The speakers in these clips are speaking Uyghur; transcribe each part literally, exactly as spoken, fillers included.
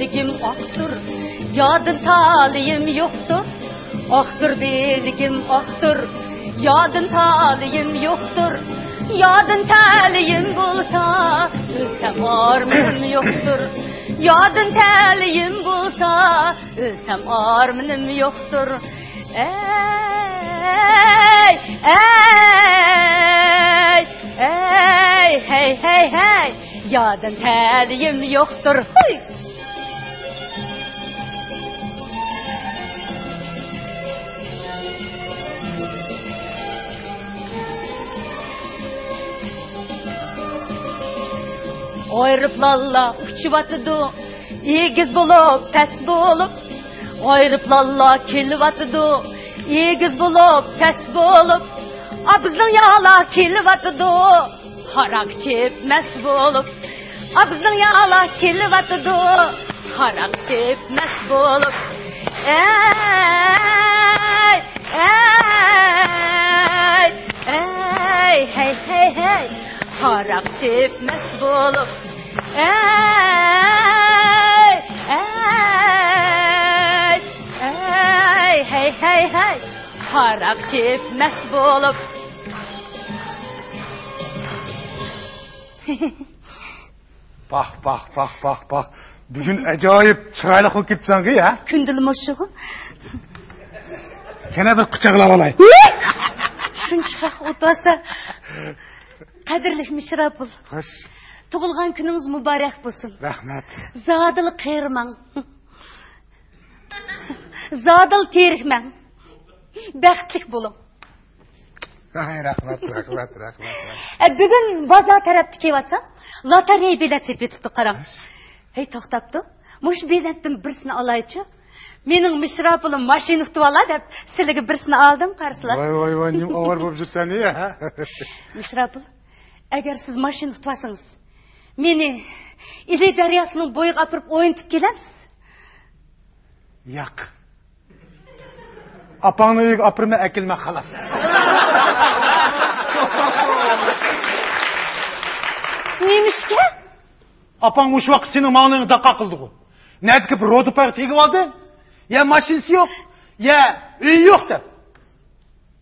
بىلىگىم ئاقتۇر، يادىن تالىيىم يوقتۇر. ئاقتۇر بىلىگىم ئاقتۇر، يادىن تالىيىم يوقتۇر. يادىن تالىيىم بولسا، ئۆلسەم ئارمىنىم يوقتۇر. يادىن تالىيىم بولسا، ئۆلسەم ئارمىنىم يوقتۇر. ئەي، ئەي، ئەي، ھەي، ھەي، ھەي، يادىن تالىيىم يوقتۇر. ھۇي! ئايروپىلانلار ئۇچۇۋاتىدۇ، ئېگىز بولۇپ، پەس بولۇپ. ئايروپىلانلار كېلىۋاتىدۇ، ئېگىز بولۇپ، پەس بولۇپ. ئا، بىزنىڭ ياڭلار كېلىۋاتىدۇ، ھاراق ئىچىپ مەس بولۇپ. ئا، بىزنىڭ ياڭلار كېلىۋاتىدۇ، ھاراق ئىچىپ مەس بولۇپ. ئەي، ئەي، ئەي، ھەي، ھەي، ھەي، ھاراق ئىچىپ مەس بولۇپ. ئەي، ئەي، ئەي، ھەي، ھەي، ھەي، ھاراق ئىچىپ مەس بولۇپ. پاھ، پاھ، پاھ، پاھ، پاھ. بۈگۈن ئاجايىپ چىرايلىق بولۇپ كېتىپسەنغۇ، ھە؟ كۈندىلى مۇشۇغۇ. كەنە بىر قۇچاقلاپ ئالاي. شۇنچىلىك ئولتۇرسا. قەدىرلىك مىشراپۇل. خوش. تۇغۇلغان كۈنىڭىز مۇبارەك بولسۇن. رەھمەت. زادىلا قېرىماڭ. زادىلا تېرىكمەڭ. بەختلىك بولۇڭ. ھەي، رەھمەت، رەھمەت، رەھمەت، رەھمەت. ئە، بۈگۈن بازار تەرەپتە كېلىۋاتسام، لاتارېيا بېلەت سېتىۋېتىپتۇ، قاراڭ. ھەي، توختاپتۇ. مۇشۇ بېلەتتىن بىرسىنى ئالايچۇ. مېنىڭ مىشراپۇلۇم ماشىنا ئۇتۇۋالا دەپ سىلىگە بىرسىنى ئالدىم، قارىسىلا. ۋاي، ۋاي، ۋاي، نېمە ئاۋارە بولۇپ يۈرسەن، ھە؟ مىشراپۇل، ئەگەر سىز ماشىنا ئۇتۇۋالسىڭىز، مېنى ئىلى دەرياسىنىڭ بويىغا ئاپىرىپ ئوينىتىپ كېلەمسىز؟ ياق. ئاپاڭنىڭ ئۆيىگە ئاپىرىمەن، ئەكېلىمەن، خالاس. نېمىشقا؟ ئاپاڭ مۇشۇ ۋاقىت سېنىڭ ماڭلىرىڭغا داقا قىلدىغۇ. نەدىكى بىر رودا پايغا تېگىۋالدى. يا ماشىنىسى يوق، يا ئۆيى يوق دەپ.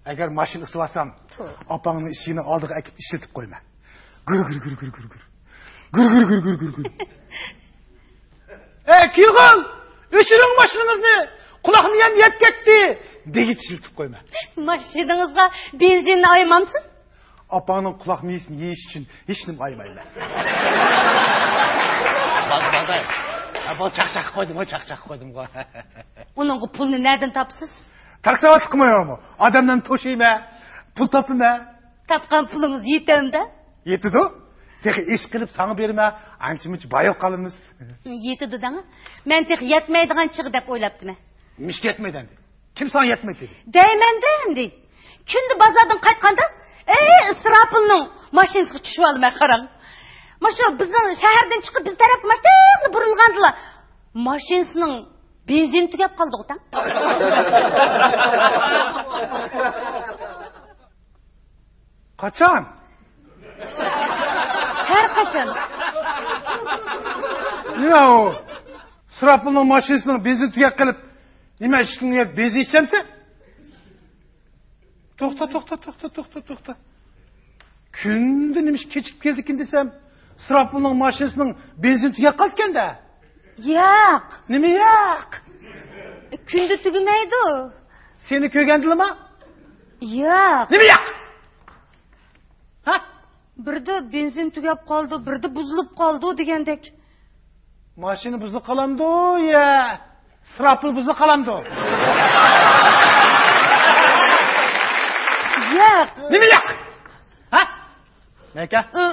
ئەگەر ماشىنا ئۇتۇۋالسام، توۋا، ئاپاڭنىڭ ئىشىكىنىڭ ئالدىغا ئەكىپ ئىشلىتىپ قويىمەن. گۈر، گۈر، گۈر، گۈر، گۈر، گۈر. گۈر، گۈر، گۈر، گۈر، گۈر، گۈر. ئەي، كۈيگۈل! ئۆچۈرۈڭ ماشىنىڭىزنى! قۇلاقنى يەم يەپ كەتتى! دېگۈچە ئىشلىتىپ قويىمەن. ماشىنىڭىزغا بېنزىننى ئايىمامسىز؟ ئاپاڭنىڭ قۇلاق مېيىسىنى يېيىش ئۈچۈن ھېچنېمە ئايىمايمەن. بولدى، بولدى. ھە، بولدى، چاقچاق قىلىپ قويدۇمغۇ، چاقچاق قىلىپ قويدۇمغۇ. ئۇنىڭغا پۇلنى نەدىن تاپىسىز؟ تاكساۋاتلىق قىلمايمەنمۇ؟ ئادەملەرنى توشۇيمەن، پۇل تاپىمەن. تاپقان پۇلىڭىز يېتەمدۇ؟ يېتىدۇ. تېخى ئىش قىلىپ ساڭا بېرىمەن، ئانچە-مۇنچە باياۋ قالىمىز. يېتىدۇ دەڭ. مەن تېخى يەتمەيدىغان چىغ دەپ ئويلاپتىمەن. نېمىشقا يەتمەيدۇ ئەمدى؟ كىم ساڭا يەتمەيدۇ دېدى؟ دەيمەن-دە ئەمدى. كۈندە بازاردىن قايتقاندا، ئەي، ئىسراپىلنىڭ ماشىنىسىغا چۈشۈۋالىمەن، قاراڭ. ماشۇ بىزنىڭ شەھەردىن چىقىپ بىز تەرەپكە ماشۇنداقلا بۇرۇلغاندىلا، ماشىنىسىنىڭ بېنزىنى تۈگەپ قالدىغۇ تەڭ. قاچان؟ ھەر قاچان. نېمە ئۇ؟ ئىسراپىلنىڭ ماشىنىسىنىڭ بېنزىنى تۈگەپ قېلىپ، نېمە، ئىشىكىڭنى يېپىپ بېنزىن ئىچەمسەن؟ توختا، توختا، توختا، توختا، توختا. كۈندە نېمە ئىش كېچىكىپ كېلىدىكىن دېسەم، ئىسراپىلنىڭ ماشىنىسىنىڭ بېنزىنى تۈگەپ قالىدىكەن-دە. ياق. نېمە ياق؟ كۈندە تۈگىمەيدۇ. سېنى كۆرگەندىلىما؟ ياق. نېمە ياق؟ ھە؟ بىردە بېنزىن تۈگەپ قالىدۇ، بىردە بۇزۇلۇپ قالىدۇ دېگەندەك. ماشىنا بۇزۇلۇپ قالامدۇ يا ئىسراپىل بۇزۇلۇپ قالامدۇ؟ ياق. نېمە ياق؟ ھە؟ مەكە؟ ئۇ.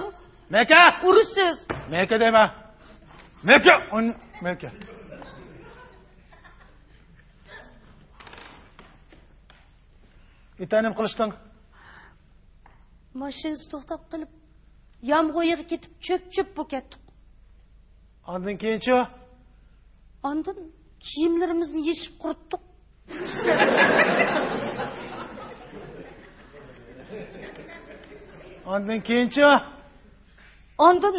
مەكە؟ ئۇرۇشسىز. مەكە دەيمەن. مەكە! ئۇن-، مەكە. ئېتەنىم قىلىشتىڭ. ماشىنىسى توختاپ قېلىپ، يامغۇر يېغى كېتىپ، چۆپ-چۆپ بولۇپ كەتتۇق. ئاندىن كېيىنچۇ؟ ئاندىن كىيىملىرىمىزنى يېشىپ قۇرۇتتۇق. ئاندىن كېيىنچۇ؟ ئاندىن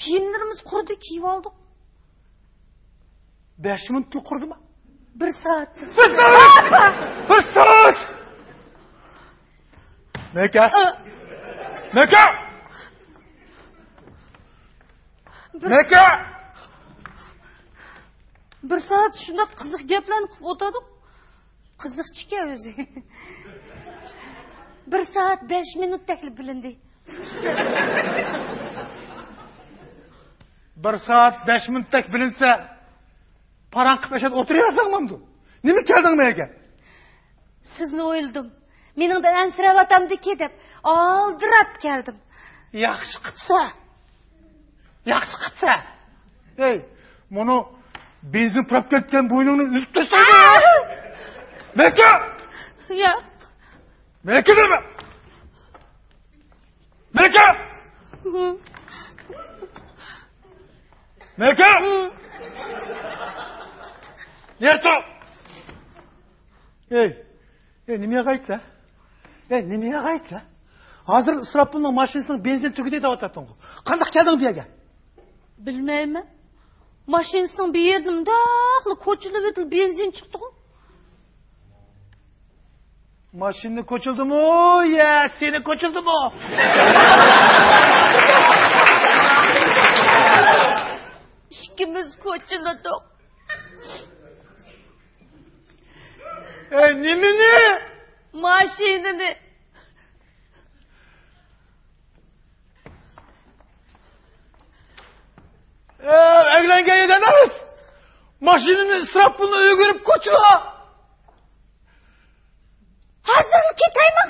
كىيىملىرىمىز قۇرۇدى، كىيىۋالدۇق. بەش مىنۇتلا قۇردىما؟ بىر سائەت. بىر سائەت! بىر سائەت! مەكە! مەكە! بىر مەكە! بىر سائەت شۇنداق قىزىق گەپلەرنى قىلىپ ئولتۇردۇق. قىزىقچىكەن ئۆزى. بىر سائەت بەش مىنۇتتەكلا بىلىندى. بىر سائەت بەش مىنۇتتەك بىلىنسە، پاراڭ قىلىپ ئەشەدە ئولتۇرۇۋەرسەڭمامدۇ؟ نېمە كەلدىڭ مەيەرگە؟ سىزنى ئويلىدىم. مېنىڭدىن ئەنسىرەۋاتامدىكى دەپ ئالدىراپ كەلدىم. ياخشى قىپسەن. ياخشى قىپسەن. ئەي، مۇنۇ بېنزىن پۇراپ كەتكەن بوينۇڭنى ئۈزۈپ تاشلايمەن. مەكە! ياق. مەكە دەيمەن. مەكە! مەكە! نېرى تۇر! ئەي، ئەي، نېمە ياغايتسا؟ ئەي، نېمە ياغايتسا؟ ھازىر ئىسراپىلنىڭ ماشىنىسىنىڭ بېنزىنى تۈگىدى دەۋاتاتتىڭغۇ. قانداق كەلدىڭ بۇ يەرگە؟ بىلمەيمەن. ماشىنىسىنىڭ بىر يېرىدىن مۇنداقلا كوچىلىۋېتىلىپ بېنزىن چىقتىغۇ. ماشىنىنى كوچىلىدىمۇ يا سېنى كوچىلىدىمۇ؟ ئىككىمىز كوچىلىدۇق. ئەي، نېمىنى؟ ماشىنىنى. ئەي، ئەگلەنگەن يەردە ئەمەس. ماشىنىنى ئىسراپىلنى ئۆگىنىپ كوچىلا. ھازىرلا كېتەيمۇ؟